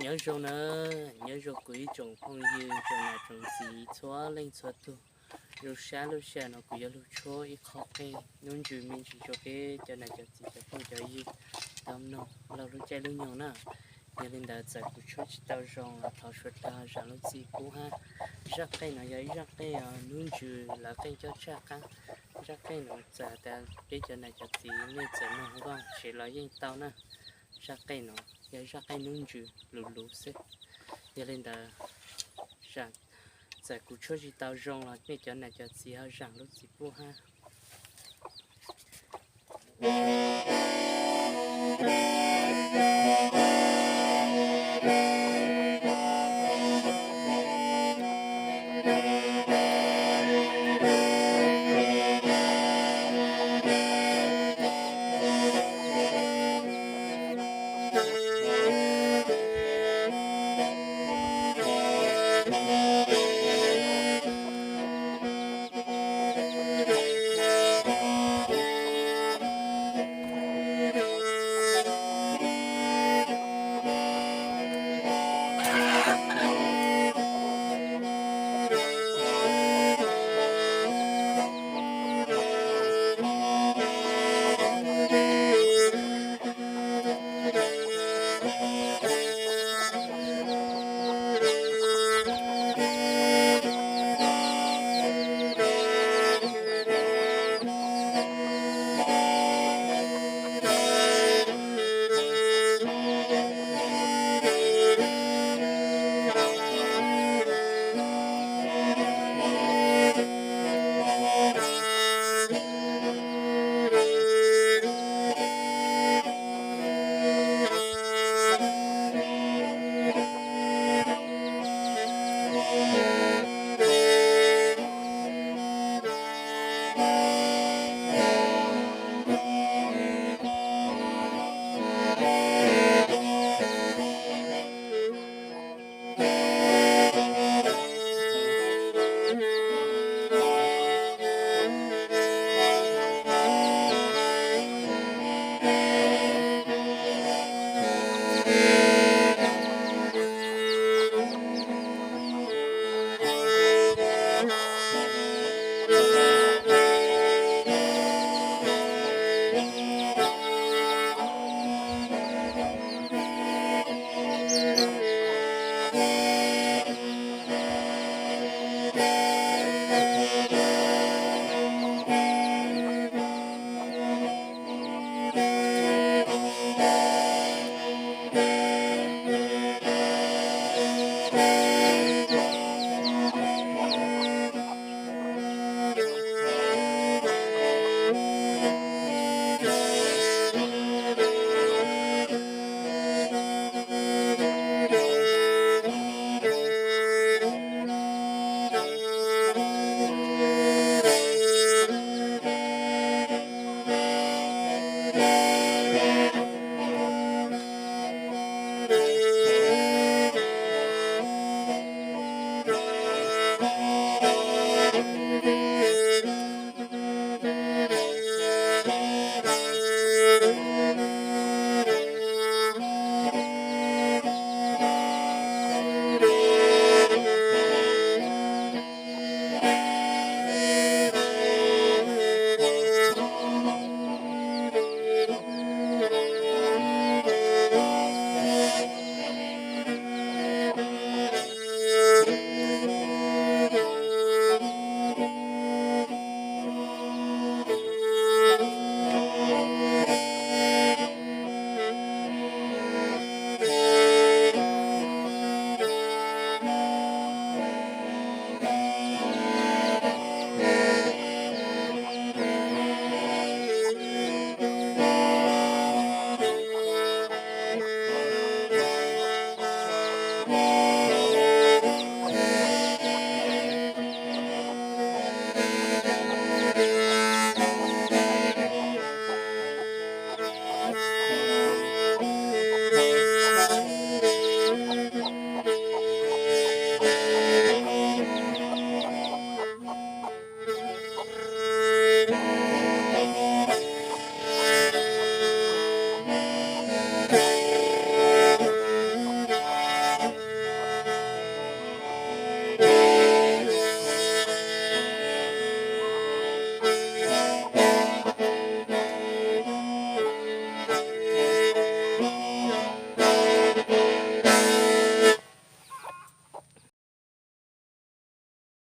Nyob zoo na, nyob zoo kuv ib tsoom phooj ywg tsoom niam tsoom txiv txhua leej txhua tus. Zoo sab lub sij hawm no kuv yuav lug tshuab ib qho qeej nub ntsws me ntsis rau peb cov niam cov txiv cov phooj cov ywg tau mloog laug lub caij lub nyoog na. Yog li ntawd txawm kuv tshuab tsis tau zoo los thov suav dlawg zam lub txim pub hab. Zaj qeej no yog ib zaj qeej nub ntsws lawv qeej cob tshaj qab. Zaj qeej no txawm tas peb cov niam cov txiv nej txawm mloog nkooj tsev los yeej tau na. Zaj qeej no yog zaj qeej nub ntsws luv luv xwb. Yog li ntawd txawm kuv tshuab tsis tau zoo los nej cov niam cov txiv ho zam lub txim pub hab.